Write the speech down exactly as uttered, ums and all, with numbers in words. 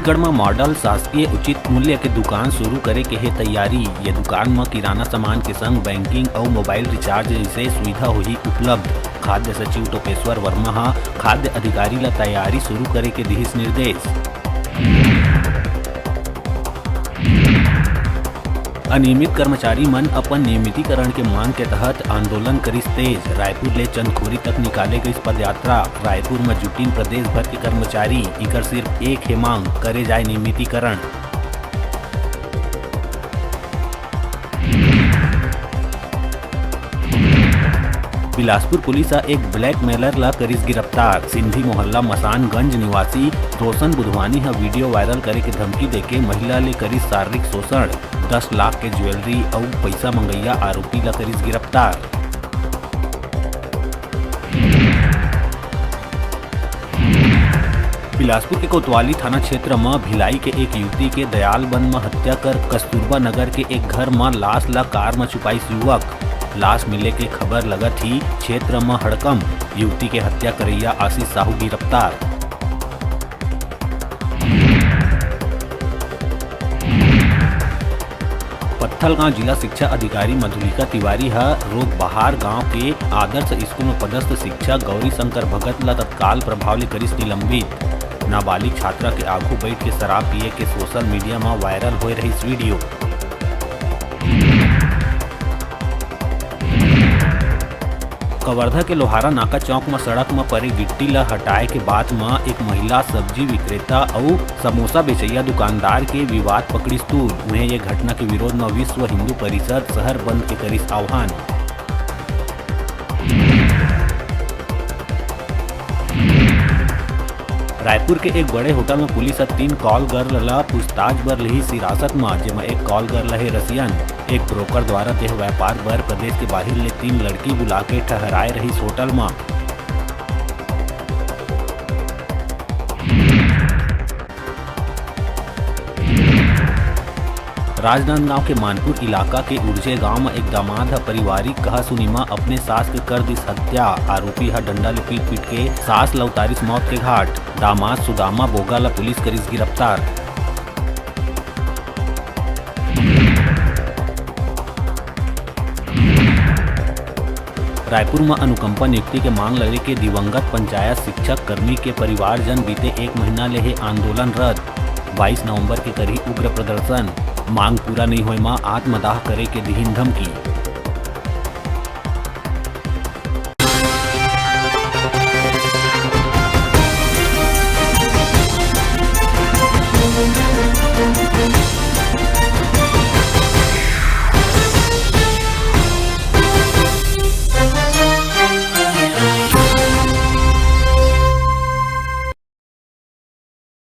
छत्तीसगढ़ म मॉडल शासकीय उचित मूल्य के दुकान शुरू करे के हे तैयारी। ये दुकान म किराना सामान के संग बैंकिंग अउ मोबाइल रिचार्ज जइसे सुविधा होही उपलब्ध। खाद्य सचिव टोपेश्वर वर्मा ह खाद्य अधिकारी ल तैयारी शुरू करे के दिहिस निर्देश। अनियमित कर्मचारी मन अपन नियमितीकरण के मांग के तहत आंदोलन करिस तेज। रायपुर ले चंदखुरी तक निकाले गइस पदयात्रा। रायपुर म जुटिन प्रदेश भर के कर्मचारी, इकर सिर्फ एक हे मांग, करे जाए नियमितीकरण। बिलासपुर पुलिस ह एक ब्लैकमेलर ला करिस गिरफ्तार। सिंधी मोहल्ला मसानगंज निवासी रोशन बुधवानी ह वीडियो वायरल करे के धमकी देके महिला ले करिस शारीरिक शोषण। दस लाख के ज्वेलरी अउ पइसा मंगइया आरोपी ला करिस गिरफ्तार। बिलासपुर के कोतवाली थाना क्षेत्र म भिलाई के एक युवती के दयालबंद म हत्या कर कस्तूरबा नगर के एक घर म लाश ला कार म छुपाइस युवक। लाश मिले के खबर लगत ही क्षेत्र म हड़कंप। युवती के हत्या करइया आशीष साहू गिरफ्तार। पत्थलगांव जिला शिक्षा अधिकारी मधुलिका तिवारी ह रोगबहार गांव के आदर्श स्कूल म पदस्थ शिक्षक गौरी शंकर भगत ल तत्काल प्रभाव ले करिस निलंबित। नाबालिग छात्रा के आगू बइठ के शराब पिए के सोशल मीडिया म वायरल होए रहिस वीडियो। कवर्धा के लोहारा नाका चौक म सड़क म परे गिट्टी ल हटाए के बाद म एक महिला सब्जी विक्रेता अउ समोसा बेचइया दुकानदार के विवाद पकड़िस तूल। उहें, ये घटना के विरोध म विश्व हिंदू परिषद शहर बंद के करिस आह्वान। रायपुर के एक बड़े होटल म पुलिस ह तीन कॉल गर्ल ल पूछताछ बर लिहिस हिरासत म, जेमा एक कॉल गर्ल हे रसियन। एक ब्रोकर द्वारा देह व्यापार बर प्रदेश के बाहिर ले तीन लड़की बुला के ठहराए रहिस होटल म। राजनांदगांव के मानपुर इलाका के उर्जे गांव म एक दामाद ह पारिवारिक कहासुनी म अपने सास के कर दिस हत्या। आरोपी ह डंडा ले पीट-पीट के सास ल उतारिस मौत के घाट। दामाद सुदामा बोगा ल पुलिस करिस गिरफ्तार। रायपुर म अनुकंपा नियुक्ति के मांग ल लेके दिवंगत पंचायत शिक्षक कर्मी के परिवारजन बीते एक महीना ले हे आंदोलनरत। बाईस नवंबर के करही उग्र प्रदर्शन। मांग पूरा नइ होए म आत्मदाह करे के दिहिन धमकी।